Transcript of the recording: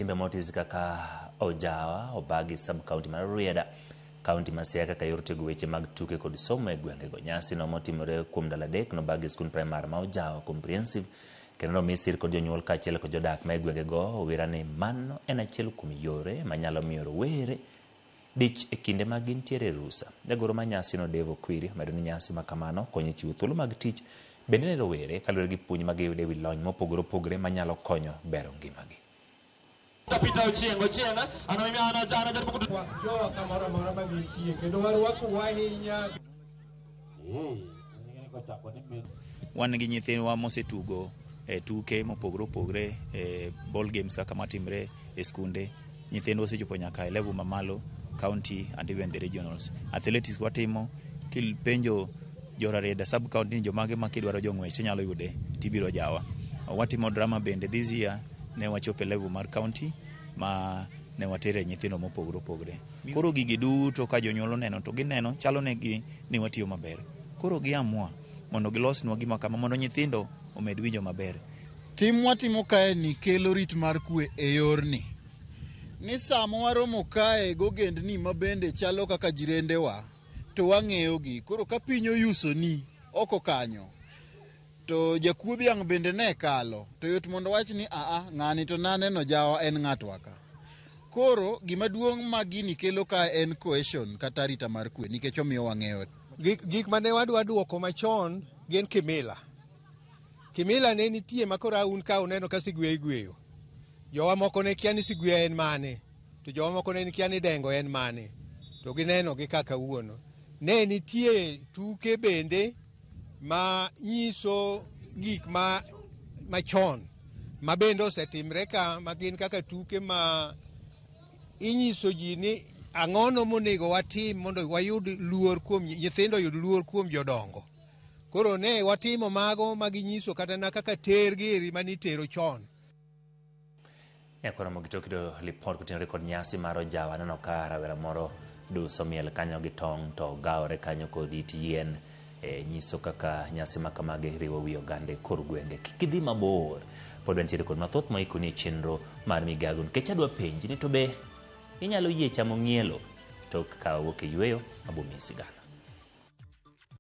Timbe motis kaka Ojawa obagi sub county mar Rarieda, kaunti ma Siaya kaka yor tego weche mag tuke kod somo e gwengego. Nyasi no motimore kuom ndalo adek nobagi e skund primar ma Ojawa Comprehensive kendo nomi sir kod jonyuol kaachiel kod jodak ma e gwengego owira ni mano en achiel kuom yore manyalo miyo rowere dich e kinde ma gintiere e rusa. Jagoro mar nyasino Dave Okwiri omedo ni nyasi ma kamano konyo e chiwo thuolo mag tich bende ne rowere kaluwore gi puonj ma giyudo e wi lony mopogore opogore manyalo konyo bero ngimagi. Peter Ochieng, Ochieng, anajaribu kutu... Jowa kamoro amora ma gintie kendo warwakou ahinya. Wan gi nyithindwa mosetugo e tuke mopogore opogore e ball games kaka matimre e skunde. Nyithindwa osechopo nyaka e level mamalo, county and even the regionals. Athletics watimo, kipenjo jo Rarieda sub county ni jomage ma kidwaro jong'wech tinyalo yude tibiro jawa. Watimo drama bende this year ne wachopo e level mar county ma ne watere nyithindo mopogore opogore. Koro gigi duto ka jonyuol oneno to gineno chalo negi ni watiyo maber. Koro gi amua mondo gilosnwa gima kama mondo nyithindo omed winjo maber. Tim mwatimo kae ni kelo rit mar kwe e yorni. Ni sama waromo kae gogendni ma bende chalo kaka jirendewa, to wang'eyogi. Koro ka piny oyusoni oko kanyo, to jakuo dhiang' bende ne kalo, to yot mondo wach ni aa, ng'ani to naneno jawa en ng'atwa ka. Koro gima duong' ma gini kelo ka en cohesion kata arita mar kwe nikech omiyo wang'eyo. Gik mane wadwa duoko machon gin kimila. Kimila ne nitie ma koro un ka uneno ka sigweya igweyo. Jowa moko ne kia ni sigweya en mane, to jowa moko ne kia ni dengo en mane. To gineno gi kaka kawuono. Ne nitie tuke bende ma nyiso gik ma machon ma bende osetimre ka ma gin kaka tuke ma inyiso ji ni ang'ono monego watim mondo wayud luor kuom nyithindo oyud luor kuom jodongo. Koro ne watimo mago ma ginyiso kata na kaka ter giri manitero chon. Nyakoro mogi tok lipot kotenore kod nyasi mar Ojawa aneno ka rawera moro duso miel kanyo gi tong' to gawore kanyo kod it yien e, nyiso kaka nyasi ma kamagi riwo wi oganda e kor gwenge. Kik idhi mabor, pod wantiere kod mathoth moikoni e chenro mar migago nikech adwa penji ni to be inyalo yie chamo ng'ielo tok ka wawuok e yweyo abomiyi sigana.